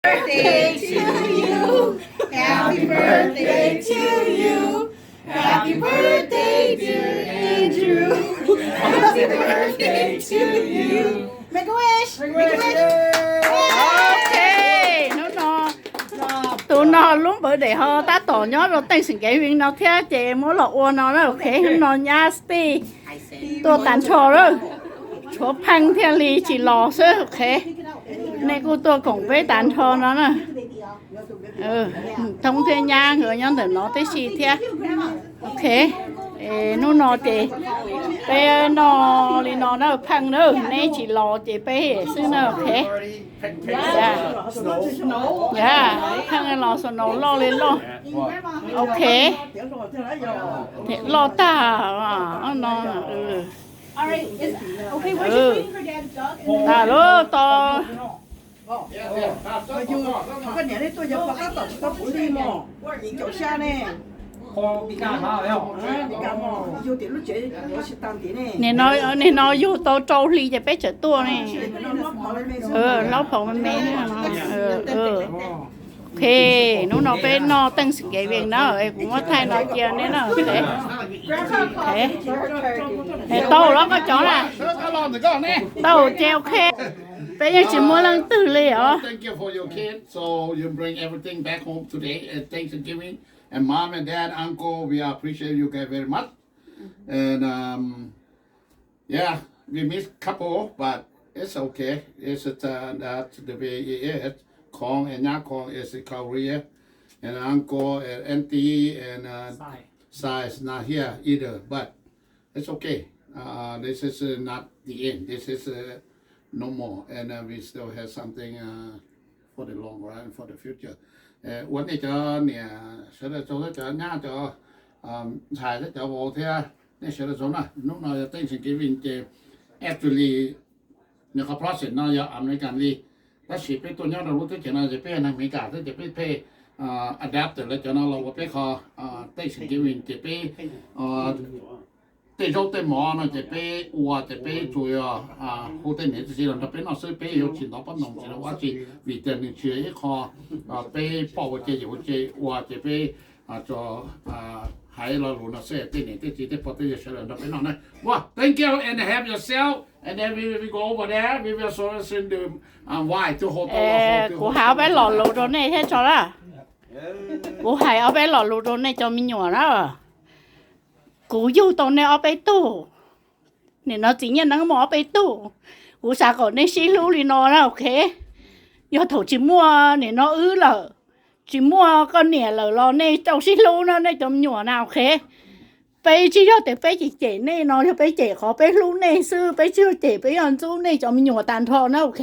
birthday to you. Happy birthday to you. Happy birthday, dear Andrew. Happy birthday to you. Make a wish. Make a wish. Ok, hnub no tus no lub npawv daim ho tab tom nyob rau Thanksgiving no thiab ces muab los ua no na. Ok, hnub no nyab Steve tuaj tag nrho lawm, tshuav Pheej thiaj li tsis los xwb. Ok, nej kuj tuaj koom peb tag nrho no na. Thoob thiab nyab nkawd nyob ntawm no tib si thiab. Ok, hnub no ces peb noj li no na Pheej na, neb tsis los ces peb xwb na. Ok, Pheej los snow loj li loj. Ok, loj tag no. Tas lub to Nim no yug tau rau hli ces peb tseem tuaj ne. Hlob phom me me. Ok, hnub no peb noj Thanksgiving na, kuv muab thaij no cia neb na. Tau los koj cov na. Tau ces ok. Peb yeej tsis muaj leej twg li os. Thank you for your kid. So you bring everything back home today at Thanksgiving. And mom and dad, uncle, we appreciate you guys very much. And um, yeah, we miss couple, but it's okay. It's uh, that's the way it is. Kong and Nyab Kong is in Korea, and uncle and auntie and uh, Sai is not here either. But it's okay. Uh, this is uh, not the end. This is uh, normal, and uh, we still have something uh, for the long run, for the future. Ua nej cov niam sawv daws tsaug, cov nyab, cov ntxhais thiab cov vauv thiab, nej sawv daws tsaug na. Hnub no yog Thanksgiving ces actually nws qhov process no yog American li, tab sis peb tuaj nyob rau lub teb chaws no ces peb yog neeg Amelikas thiab ces peb pheej adapt lawv cov no los ua peb qhov Thanksgiving ces peb tej zaub tej mov no ces peb ua ces peb tsuas yog hu tej niam txiv los nrog peb noj xwb, peb yuav tsis ntov pob ntoo tsis ua dab tsi, vim tias nws tsis yog ib qho peb poj ua ke yawm ua ke ua ces peb tsuas hais lo lus no xwb, tej niam tej txiv tej pog tej yawg sawv daws nrog peb noj na. Well, thank you and help yourself and then we will go over there, we will soon soon do wine to hold. Kuv hais ob peb lo lus rau nej thiab tso na. Kuv hais ob peb lo lus rau nej cov me nyuam na. Kuv yug tau nej ob peb tug, nim no txiv Nyiaj Neeb muaj ob peb tug. Kuv xav kom nej sib hlub li no na, ok. Yog thaum tsis muaj nim no wb lawm, tsis muaj koj niam lawm los nej tau sib hlub na nej cov me nyuam na, ok. Peb tsis yog tias peb cem cem nej no, yog peb cem qhov peb hlub nej xwb, peb tsis yog cem, peb yog ntxub nej cov me nyuam tag nrho na, ok.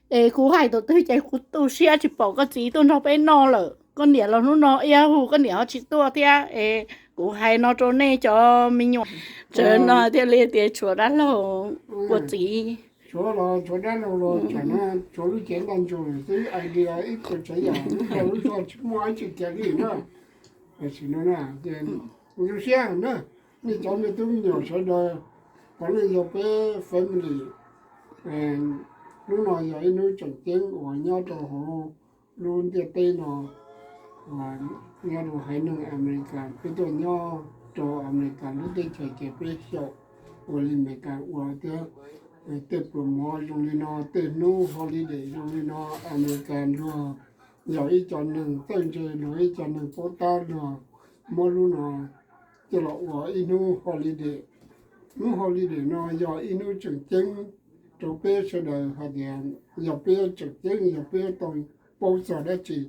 Es kuv hais tus twg ces kuv tu siab tsis pom koj txiv tuaj nrog peb noj lawm, koj niam los hnub no ib hu koj niam ho tsis tuaj thiab, es kuv hais no rau nej cov me nyuam. Tsev no thiaj li tias tshuav dab laug ua txiv. Tshuav los tshuav dab laug los tsam no tshuav lub cev ntaj ntsug xwb, idea ib puas tsav yam lub zog lub zog tsis muaj ib tsi kiag li na. Tam sim no na, kuv zoo siab na, nej cov me tub me nyuam sawv daws, qhov no yog peb family. Hnub no yog ib hnub tseem ceeb uas nyob rau hauv lub ntiaj teb no, nyob rau haiv neeg Amelikas, peb tuaj nyob rau Amelikas lub teb chaws ces peb xyaum ua li Amelikas ua thiab. Tej pluas mov zoo li no, tej hnub holiday zoo li no, Amelikas luag yog ib co neeg txawj ntse, luag ib co neeg paub tab luag muab lub no coj los ua ib hnub holiday. Hnub holiday no yog ib hnub tseem ceeb rau peb sawv daws hais tias yog peb tseem ceeb yog peb tau paub txog dab tsi,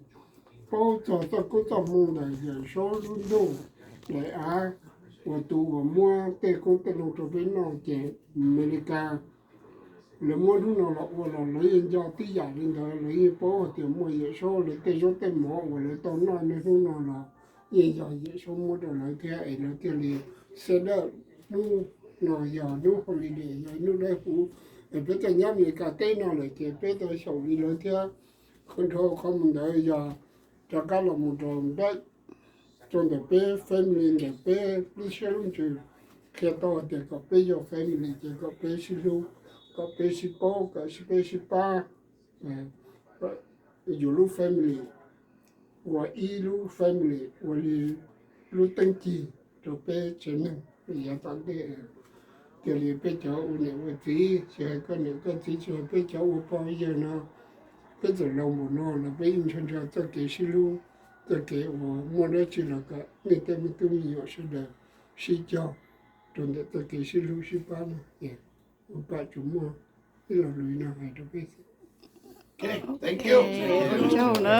paub txog txoj koob txoj hmoo ntawm Yawm Saub lub ntuj daim av uas tus uas muab tej koob tej loo rau peb noj ces Amelikas lawv muab hnub no los ua los lawv yeej nco tib yam li ntawd, lawv yeej paub hais tias muaj Yawm Saub, lawv tej zaub tej mov uas lawv tau noj niaj hnub no los yeej yog Yawm Saub muab rau lawv thiab es lawv thiaj li set up hnub no yog hnub holiday, yog hnub dawb huv. Es peb tuaj nyob Amelikas teb no lawm ces peb tau xyaum li lawv thiab. Qhov dhau qhov mus ntawd yog rov qab los mus rau npaj rau ntawm peb family ntawm peb lub siab lub ntsws qhia tau tias kom peb yog family ces kom peb sib hlub, kom peb sib paub, kom peb sib pab. yus lub family ua ib lub family, ua li lub teeb cig rau peb tsev neeg yav tom ntej. Tiag li peb cov ua niam ua txiv, tsis hais koj niam koj txiv, tsis hais peb cov ua pog yawg no, peb txawm laus npaum no los peb yeej nco ntsoov txoj kev sib hlub, txoj kev uas muaj dab tsi los kom nej tej me tub me nyuam sawv daws sib cog rau ntawm txoj kev sib hlub sib pab no. Ua pab tsuas muaj ib lo lus no hais rau peb. Ua tsaug na.